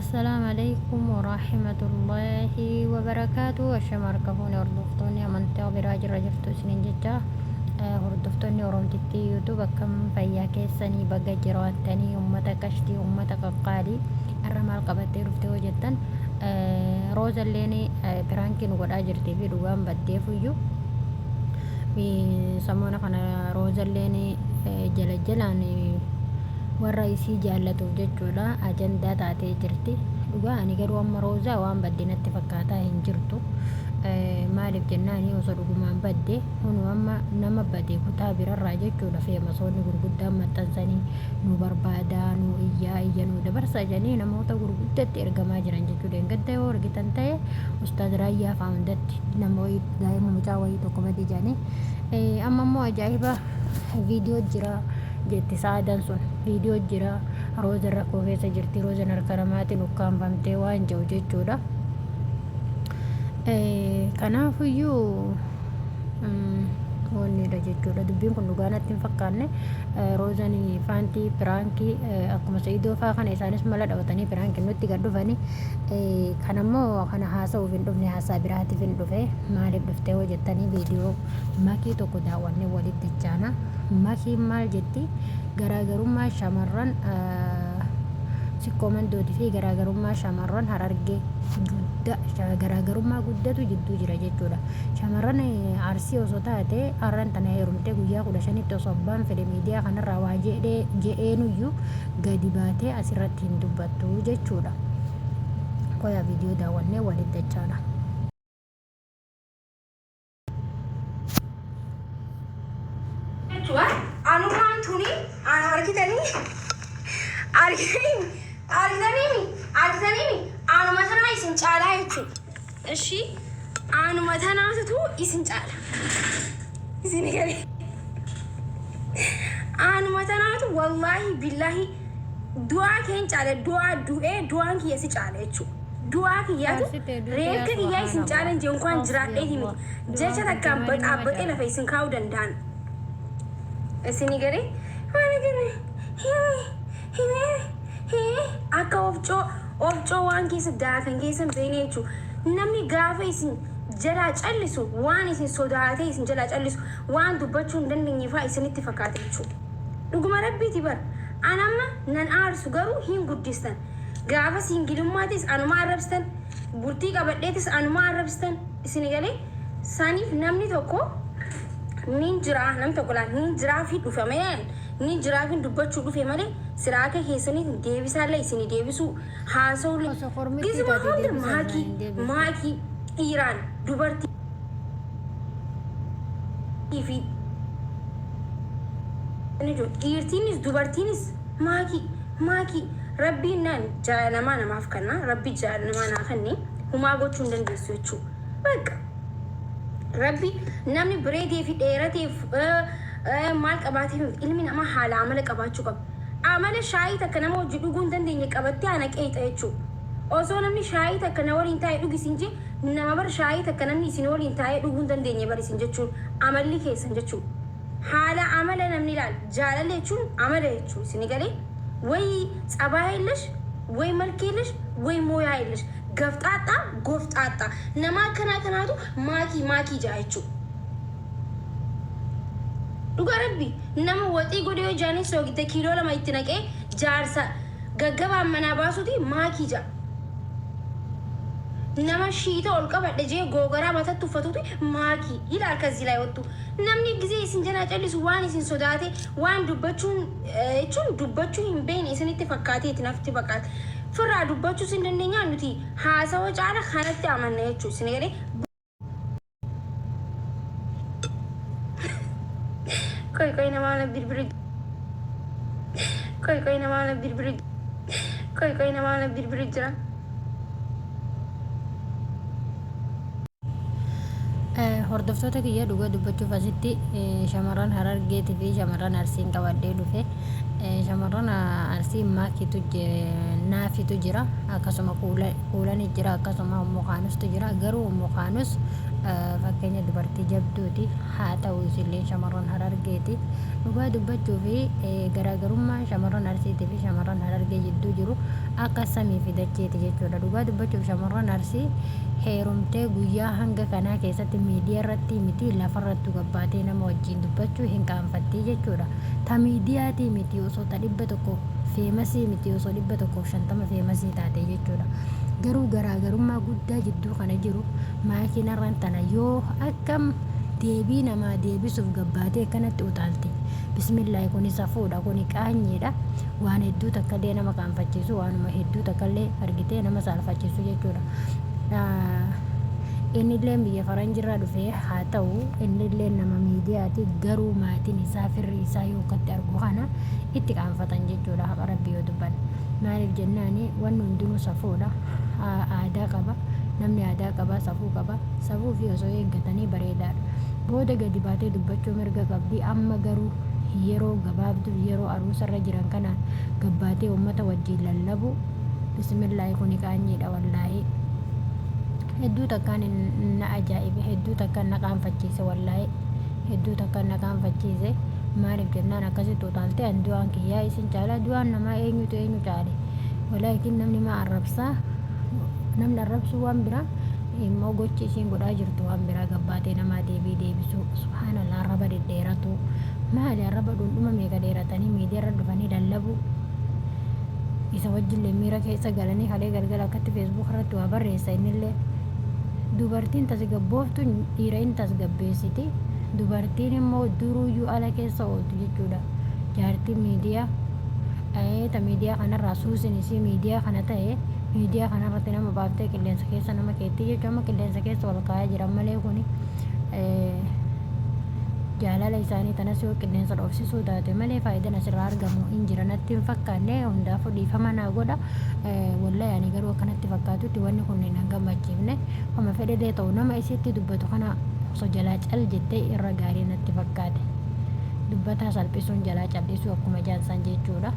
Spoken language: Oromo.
Assalaamu alaikum warahmatullaahi wabarakaatu. Ashama harka fuune hordoftoonni amantaa biraa jirra jirtu isiniin jecha hordoftoonni Oromtittii YouTube akkam fayyaa keessanii baga jiraattanii ummata qashtii ummata qaqqaalii irra maal qabattee dhufte hoo jettan Roozalleen piraankii nu godhaa jirtii fi dhugaan baddeefuyyuu samoona kana Roozalleen jala jalaan warra isii jaallatuuf jechuudha ajandaa taatee jirti. Dhugaa ani garuu amma Roozaa waan badde natti fakkaataa hin jirtu. Maaliif jennaani osoo dhugumaan badde hunu amma nama bade kutaa birarraa jechuudha feemasoonni gurguddaan maxxansanii nu barbaadaa nu iyyaa iyya nu dabarsaa jedhanii namoota gurguddatti ergamaa jiran jechuudha. Engadda yoo argitan ta'e Ustaaz Raayyaa fa'aa hundatti nama wayii daa'ima mucaa wayii tokko bade jedhanii amma immoo ajaa'iba viidiyoo jira. Jetti sa'aadan sun viidiyoo jira roozan rakkoo keessa jirti roozan harka namaatiin ukkaanfamtee waan jedhu jechuudha. Kanaafuyyuu wanniidha jechuudha dubbiin kun dhugaa natti hin fakkaanne roozan faantii piraankii akkuma sa'idoo faa kana isaanis mala dhawatanii piraankii nutti gad dhufanii kanammoo kana haasa'uuf hin dhufne haasaa biraatiif hin dhufe maaliif dhuftee hoo jettanii viidiyoo makii tokko daawwannee walitti dachaana. Makiin maal jetti? Garaagarummaa shamarran Sikkoo Mandooti fi garaagarummaa shamarran Harargee gudda garaagarummaa guddatu jidduu jira jechuudha. Shamarran Arsii osoo taate har'an tana heerumtee guyyaa 15tti osoo abbaan fedhe miidiyaa kanarraa waa jedhee je'eenuyyuu gadi baatee asirratti hin dubbattu jechuudha. Koyaa viidiyoo daawwannee walitti dachaana. Jechuudha. Anumaan tuni ana argitanii argitanii argitanii argitanii anuma tanaa isin caalaa jechuudha. Ishii anuma tanaatutu isin caala. Isin galee. Anuma tanaatu wallaahi billaahi du'aa keen caala du'aa du'ee du'aan kiyya si caala jechuudha. Du'aa kiyyaatu Faarsitee duute yaa reefka kiyyaa isin subhaanallah. caalan jee unkaan jiraadheeti Hasbi Allah. miti. Jecha Du'aan duute takkaan malee nama baxaabbaxee caala. lafa isin kaa'uu danda'an. Isini galee maali gane hii hii hii akka ofcoo ofcoo waan keessa daakan keessa hin beekne jechuudha. Namni gaafa isin jalaa callisu waan isin sodaatee isin jalaa callisu waan dubbachuu hin dandeenye fa'aa isinitti fakkaata jechuudha. Dhuguma rabbiiti bar. An amma nan aarsu garuu hin guddistan. Gaafa siingilummaatiis anuma arrabsitan, bultii qabadheetis anuma arrabsitan isini galee saniif namni tokko nin jiraa namni tokko laal nin jiraafi dhufe malee nin jiraafin dubbachuu dhufe malee silaa akka keessaniitiin deebisaallee isini deebisuu haasa'ullee Osoo kormittii gizuma taate hunda deebisa irraa maakii hin deebiftu. maakii dhiiraan dubartii fi dhiirtiinis dubartiinis Maakii Maakii rabbiin naan jaalala namaa namaaf kanna rabbi jaalala namaa naa kanne humaa gochuu hin dandeessu jechuu bakka rabbi namni bareedee fi dheerateef maal qabaateef ilmi namaa haala amala qabaachuu qaba amala shaayii takka nama hojii dhuguu hin dandeenye qabattee ana qeexa jechuu osoo namni shaayii takka na waliin taa'e dhugi sin jee nama bar shaayii takka namni isin waliin taa'ee dhuguu hin dandeenye bar isin jechuun amalli keessan jechuu Haala amala namni ilaala. Jaalala jechuun amala jechuu isini galee way tsabaa yellash way malki yellash way mooyaa yellash gafxaaxxaa gofxaaxxaa nama akkanaa kanaatu maakii maakii ja'a jechuu. Dhugaa rabbi nama waxii godhe yoo jaaniin soogidda kiiloo 2 itti naqee jaarsa gaggabaan manaa baasuuti maakii ja'a. Nama shiita ol qabadhe jee googaraa matatti uffatuuti maakii ilaal kazzii laay wattu. Namni gizee isin jalaa callisu waan isin sodaate waan dubbachuun jechuun dubbachuu hin beekne isinitti fakkaateeti nafti baqaate. Firraa dubbachuus hin dandeenyaa nuti haasawa caala kanatti amanna jechuu isin galee. Qoy qoy namaa na bilbilu qoy qoy namaa na bilbilu qoy qoy namaa na bilbilu jira. Hordoftoota kiyya dhugaa dubbachuuf asitti shamarran Harargeetii fi shamarran Arsiin qabadhee dhufe. Shamarran Arsii Maakiitu Naafitu jira, akkasuma Kuulani jira, akkasuma Ummu Kaanustu jira. Garuu Ummu Kaanus fakkeenya dubartii jabduuti. Haa ta'u isilleen shamarran Harargeeti. Dhugaa dubbachuu fi garaagarummaan shamarran Arsiitii fi shamarran Harargee jidduu jiru akka samii fi dacheeti jechuudha. Dhugaa dubbachuuf shamarran Arsii heerumtee guyyaa hanga kanaa keessatti miidiyaa irratti miti lafarrattuu gabbaatee nama wajjiin dubbachuu hin qaanfattii jechuudha. Ta miidiyaatii miti osoo ta 100 feemasii miti osoo 150 feemasii taatee jechuudha. Garuu garaagarummaa guddaa jidduu kana jiru maakiin arran tana yoo akkam deebii namaa deebisuuf gabbaatee akkanatti utaalti. Bismillaahi kuni safuudha kuni qaanyiidha. Waan hedduu takkallee nama qaanfachiisu waanuma hedduu takkallee argitee nama saalfachiisu jechuudha. Innilleen biyya faranjirraa dhufee haa ta'u innilleen nama miidiyaati garuu maatiin isaa firri isaa yoo akkatti argu kana itti qaanfatan jechuudha haqa rabbii yoo dubbanne. Maaliif jennaani wanni hundinuu safuudha aadaa qaba namni aadaa qaba safuu qaba safuu fi osoo eeggatanii bareedaadha. Booda gadi baatee dubbachuu mirga qabdi amma garuu yeroo gabaabduuf yeroo aruusarra jiran kanaan gabbaatee uummata wajjiin lallabu bismillaahi kuni qaanyiidha wallaahi. Hedduu takkaan na ajaa'ibe, hedduu takkaan na qaanfachiise wallaahi. Hedduu takkaan na qaanfachiise. Maaliif jennaan akkasitti utaaltee an du'aan kiyyaa isin caala du'aan namaa eenyutu eenyu caale. Walaakin namni maa arrabsaa namni arrabsuu waan biraa immoo gochi isiin godhaa jirtu waan biraa gabbaatee namaa deebii deebisuu subhaanallah arraba dhedheeratu maali arraba dhundhuma meeqa dheeratanii miidiyaarra dhufanii lallabuu isa wajjillee miira keessa galanii kalee galgala akkatti Facebook irratti waa barreessa innillee dubartiin tasgabbooftu dhiira in tasgabbeessiti dubartiin immoo duruyyuu ala keessa ooltu jechuudha jaartiin miidiyaa ta miidiyaa kanarraa suusin isii miidiyaa kana ta'e miidiyaa kanarratti nama baaftee qilleensa keessa nama keetti jechuudha amma qilleensa keessa ol ka'aa jiran malee kuni Jaalala isaanii tanas yoo qilleensa dhoofsisuu taate malee faayidan asirraa argamu hin jira natti hin fakkaanne. Hundaafuu dhiifama naa godha. Wallahi ani garuu akka natti fakkaatutti wanni kun nan gammachiifne. Homa fedhellee ta'u nama isitti dubbatu kana osoo jalaa cal jettee irra gaarii natti fakkaate. Dubbataa salphisuun jalaa cal'isuu akkuma jaansaan jechuudha.